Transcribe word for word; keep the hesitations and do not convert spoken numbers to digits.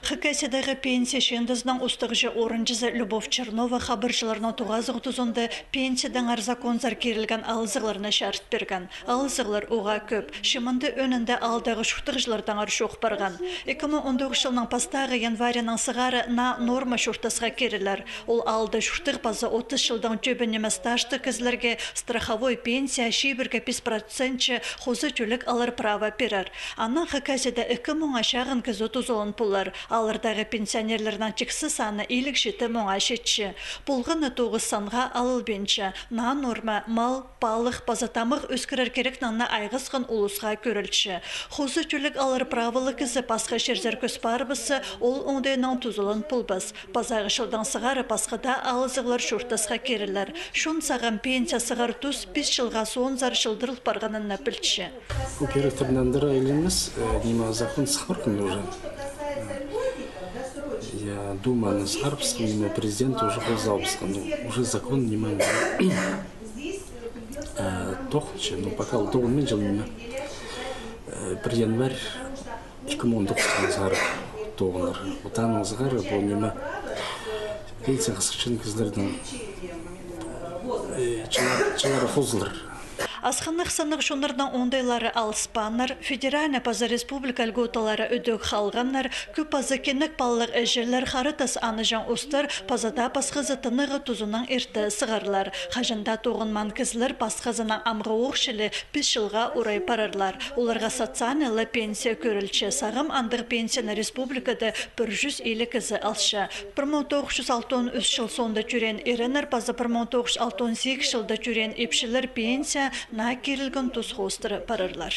Хакасиядағы пенсия чыындызының устағҷы орынҷызы Любовь Чернова хабарҷыларның тоғазығ тузында пенсиядаңар законзар кирілген алызығларны чарыт пирген. Алызығлар уғаа кӧп, че мында ӧӧнінде аалдағы чуртағҷылардаңар чоох парған. Ікі муң он тоғызынҷы чылның пастағы январьынаң сығара наа норма чуртасха кирілер. Ол аалда чуртағ паза отыс чылдаң тӧбін нимес стажтығ кізілерге страховой пенсия чибірге пис процентче хоза тӧлек алар права пирер. Анаң Хакасияда ікі муңа чағын кізі тузалан полар. Ааллардағы пенсионерлернің тиксі саны илиг читі муңа читче. Полған на тоғыс санға алылбинча. Наа норма мал, палых паза тамах ӧскірер кирекнең на айғасхан улусха кӧрілче. Хоза тӧлек алар правалығ кізі пасха чирзер кӧс парыбысса, ол оңдайнаң тузалан полбас. Пазағы чылдаң сығара пасха даа алызығлар чуртасха кирілер. Чон сағам пенсия сығар тус пис чылға соонзар чылдырыл парғанын на пілче. Пу киректернең андыра айланмас, э, ниме, закон сығарған уже. Я думаю, аны сығарыбысхан, ниме, президент уже хоза алыбысхан. Ну, уже закон, ниме, э, тоғынча, ну, пока ол тоғынминча, ниме. Э, пір январь ікі муң он тоғызынҷы чылдаң сығара тоғынар. Вот анаң сығара пу, ниме, пенсия хысхынчатхан кізілернің, э, чыллар-, чыллары хозылар. Асхынах саннығ чоннарның оңдайлары алыспааннар, федеральнай паза республика льготалары ідӧк халғаннар, кӧп паза кинек палалығ іҷелер, хара тас анаҷаң устар паза даа пасхазы тынағ тузынаң ирте сығарлар. Хаҷан даа тоғынмаан кізілер пасхазынаң амғы оох чіли пис чылға орай парарлар. Оларға социальнай ла пенсия кӧрілче. Сағам андағ пенсияны республикада пір чӱс илиг кізі алча. Пір муң тоғыс чӱс алтон ӱс чыл соонда тӧреен иреннер паза пір муң тоғыс чӱс алтон сигіс чылда тӧреен ипчілер пенсия наа кирілген тус хоостыра парарлар.